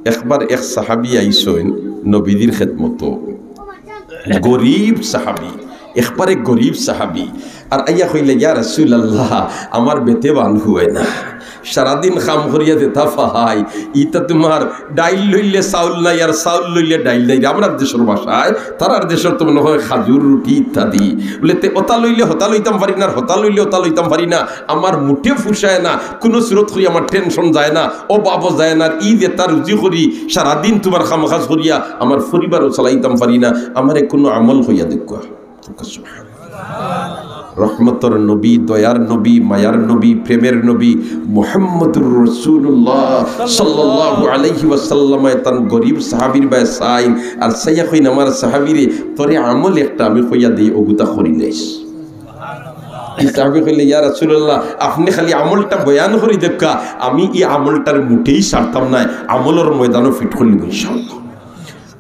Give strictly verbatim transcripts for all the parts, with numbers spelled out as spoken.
একবার এক সাহাবী আইছইন নবীজির খেদমতো, গরিব সাহাবী, একবারে গরিব সাহাবী। আর আইয়া কইলা, "ইয়া রাসূলুল্লাহ, আমার বেতে বান হুয়ায় না, সারাদিন কাম করিয়া যেতা ফাই, ইতা তুমার ডাইল লইলে চাউল নাই, আর চাউল লইলে ডাইল নাই।" আমরার দেশর ভাষায়, তারার দেশর তো মনে হয় খাজুর, রুটি ইত্যাদি। বলে, "তে অতা লইলে হতা লইতাম পারি না, আর হতা লইলে অতা লইতাম পারি না, আমার মুটে ফুষায় না, কুনু সুরত করি আমার টেনশন যায় না, অভাবও যায় না, আর ই যেতা রুজি করি, সারাদিন তুমার কাম-কাজ করিয়া আমার পরিবারও চালাইতাম পারি না, আমারে কুনু আমল কইয়া দেউক্কা।" রহমতর নবী, দয়ার নবী, মায়ার নবী, প্রেমের নবী মুহাম্মদুর রাসূলুল্লাহ সাল্লাল্লাহু আলাইহি ওয়াসাল্লামে তান গরিব সাহাবীর বায় চাইন, আর চাইয়া কইন, "আমার সাহাবীরে, তোরে আমল একটা আমি কইয়া দেই, অগুতা করিলাইস।" ই সাহাবী কইলে, "ইয়া রাসূলুল্লাহ, আপনে খালি আমলটা বয়ান করি দেউক্কা, আমি ই আমলটার মুটেই ছাড়তাম নায়, আমলর ময়দানো ফিট করিলিমু ইনশাআল্লাহ।"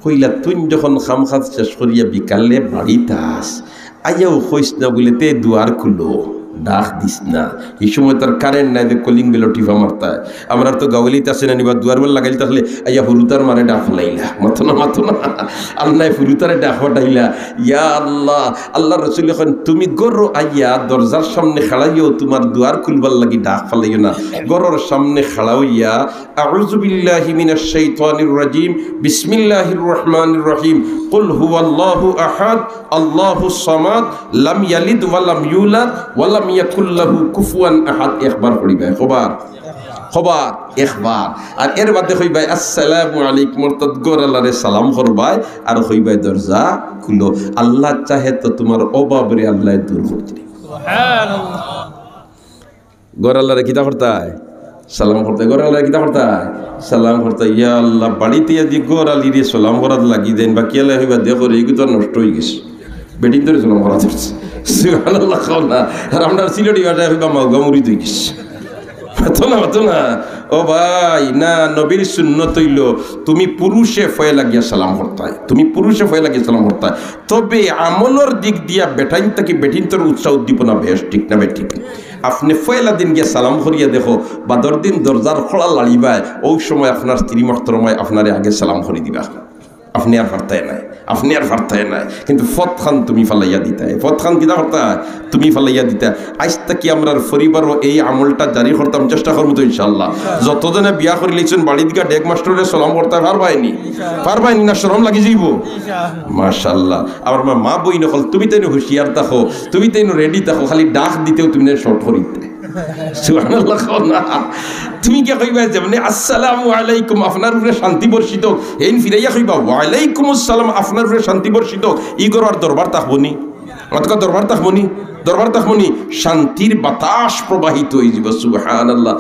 কইলা, "তুই যখন কাম-কাজ শেষ করিয়া বিকালে বাড়িত আস, আইয়াও কইস না বুলে, 'তে দুয়ার খুলো, ডাক দিস না।' ই সময় তার কারেন্ট নাই যে কলিং বেলো টিপা মারতায়। আমরার তো গাওয়ালিত আছে না নি বা, দুয়ার বেল লাগাইল থাকলে আইয়া হুরুতার মারে ডাক ফালাইলা, মাতো না, মাতো না। আর নাই হুরুতারে ডাক ফাটাইলা, ইয়া আল্লাহ। আল্লাহর রাসূলে কইন, "তুমি ঘরো আইয়া দরজার সামনে খাড়াইও, তুমার দুয়ার খুলবার লাগি ডাক ফালাইও না। ঘরর সামনে খাড়া অইয়া আউযু বিল্লাহি মিনাশ শাইতানির রাজিম। বিসমিল্লাহির রহমানির রহিম। কুল হুয়াল্লাহু আহাদ, আল্লাহুস সামাদ, লাম ইয়ালিদ ওয়া লাম ইউলাদ, ওয়া লাম ইয়াকুল লাহু কুফুয়ান আহাদ।" একবার পড়িবায়, কবার? কবার? একবার। আর এর বাদে কইবায়, "আসসালামু আলাইকুম", অর্থাৎ ঘরআলারে সালাম করবায়, আর কইবায়, "দরজা খুলো।" আল্লাহ চাহে তো তুমার অভাবরে আল্লায় দূর করি দিবা। সুবহানাল্লাহ। ঘরআলারে কিতা করতায়? সালাম করতায়। ঘরআলারে কিতা করতায়? সালাম করতায়। ইয়া আল্লাহ, বাড়িত আইয়া দি ঘরআলিরে সালাম করাত লাগি দেইন, বাকি আলায় কইবা, "দেখো রে, ইগু তো নষ্ট অইগেছে, বেটিন্তরে সালাম করাত ধরছে।" সুবহানাল্লাহ কও না। আর আমরার সিলেটি ভাষায় কইবা, "মাউগা মুড়ি দই গেছে।" মাতো না, মাতো না। ও ভাই, না, নবীর সুন্নত অইলো তুমি পুরুষে পয়লা গিয়া সালাম করতায়, তুমি পুরুষে পয়লা গিয়া সালাম করতায়। তবে আমলর দিক দিয়া বেটাইন থাকি বেটিন্তর উৎসাহ উদ্দীপনা বেশ, ঠিক না বেঠিক? আপনে পয়লা দিন গিয়া সালাম করিয়া দেখো, বাদর দিন দরজার কড়া লাড়িবায়, অউ সময় আপনার স্ত্রী মহতরমায় আপনারে আগে সালাম করি দিবা। আপনে আর পারতায় নায়, আপনে আর পারতায় নায়, কিন্তু পথখান তুমি ফালাইয়া দিতায়। পথখান কিতা করতায়? তুমি ফালাইয়া দিতায়। আইজ থাকি আমরার পরিবারও এই আমলটা জারি করতাম, চেষ্টা করমু তো ইনশাআল্লাহ। যতজনে বিয়া করিলাইছইন, বাড়িত গিয়া ডেগ মাস্টররে সালাম করতায় পারবায়নি? পারবায়নি না শরম লাগি যাইবো? মাশাআল্লাহ। আমার মা, মা বইন অকল, তুমি তাইন হুঁশিয়ার থাকো, তুমি তাইন রেডি থাকো, খালি ডাক দিতেও তুমি তাইন শর্ট করিতে। সুবহানাল্লাহ কও না। তুমি কিতা কইবায় যেমনে "আসসালামু আলাইকুম", আপনার উপরে শান্তি বর্ষিত হোক, এইন ফিরাইয়া কইবা "ওয়ালাইকুমুস সালাম", আপনার উপরে শান্তি বর্ষিত হোক, ই ঘরো আর দরবার থাকবো নি? অতকা দরবার থাকবো নি? দরবার থাকবো নি? শান্তির বাতাস প্রবাহিত অইযিবো। সুবহানাল্লাহ।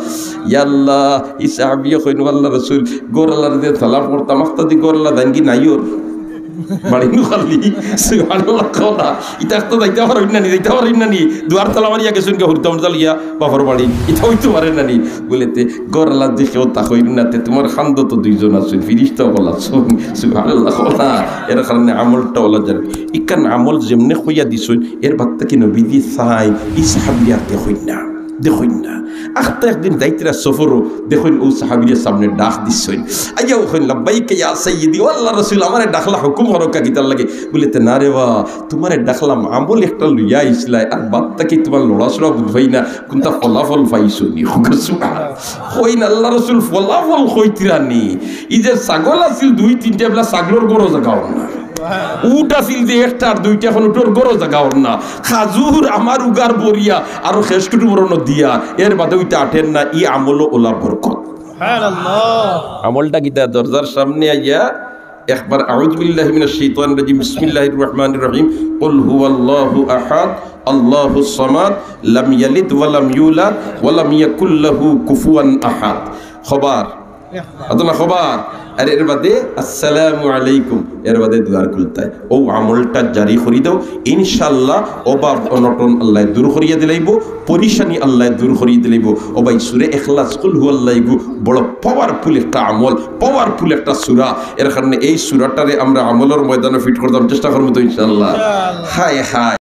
ইয়া আল্লাহ, ই সাহাবিয়ে কইন, "আল্লাহর রাসূল, ঘরআলারে দিয়া সালাম করতাম, আখতা দি ঘরআলা যাইনগি নাইওর।" বাড়ি নু খালি, সুবহানাল্লাহ কও না। ইতা তো যাইতা পারইন না নি, যাইতা পারইন না নি। দুয়ার তালা মারিয়া গেছইন গি, হুরুতাম তালিয়া বাপর বাড়ি। ইতা অইতো পারে না নি। বলে, "তে ঘরআলা যে কেউ তা কইন না, তে তুমার খান্দো তো দুইজন আছইন, ফিরিস্তা অকল আছইন।" সুবহানাল্লাহ কও না। এর কারণে আমলটা অলা যার। ইখান আমল যেমনে কইয়া দিছইন, এর বাদ থাকি নবীজি চাইন, ই সাহাবী আর দেখইন না। দেখইন না। আখতা একদিন যাইতরা সফরো, দেখইন অউ সাহাবীরে সামনে ডাক দিছইন। আইয়াও কইন, "লাব্বাইকা ইয়া সাইয়্যিদি, ও আল্লাহর রাসূল, আমারে ডাকলা, হুকুম করউক্কা কিতার লাগি?" বলে, "তে না রে বা, তুমারে ডাকলাম, আমল একটা লইয়া আইছলায়, আর বাদ থাকি তুমার লড়াচড়া বুঝবায় না, কুনটা ফলাফল পাইছো নি?" কইন, "আল্লাহর রাসূল, ফলাফল কইতরা নি? ই যে ছাগল আছিল দুই তিনটা, এবলা ছাগলর ঘরো জাগা অর না।" উট আছিল যে একটা আর দুইটা, অখন উটর ঘরো জাগা অর না। খাজুর আমার উগার বরিয়া, আরো খেস কুটুমর নদিয়া, এর বাদে অইতা আটের না, ই আমলও অলা বরকত। সুবহানাল্লাহ। আমলটা কিতা? দরজার সামনে আইয়া একবার আউযু বিল্লাহি মিনাশ শাইতানির রাজিম, বিসমিল্লাহির রহমানির রহিম, কুল হুয়াল্লাহু আহাদ, আল্লাহুস সামাদ, লাম ইয়ালিদ ওয়া লাম ইউলাদ, ওয়া লাম ইয়াকুল লাহু কুফুয়ান আহাদ। খবর আতো না খবর। আর এর বাদে আসসালামু আলাইকুম, এর বাদে দুয়ার খুলতায়। অউ আমলটা জারি করি দেও, ইনশাআল্লাহ অভাব অনটন আল্লায় দূর করিয়া দিলাইবো, পরিশানি আল্লায় দূর করিয়া দিলাইবো। ও ভাই, সূরা ইখলাস, কুল হুয়াল্লাহ, ইগু বড় পাওয়ারফুল একটা আমল, পাওয়ারফুল একটা সূরা। এর কারণে এই সূরাটারে আমরা আমলর ময়দানো ফিট করতাম, চেষ্টা করমু তো ইনশাআল্লাহ। ইনশাআল্লাহ। হায় হায়।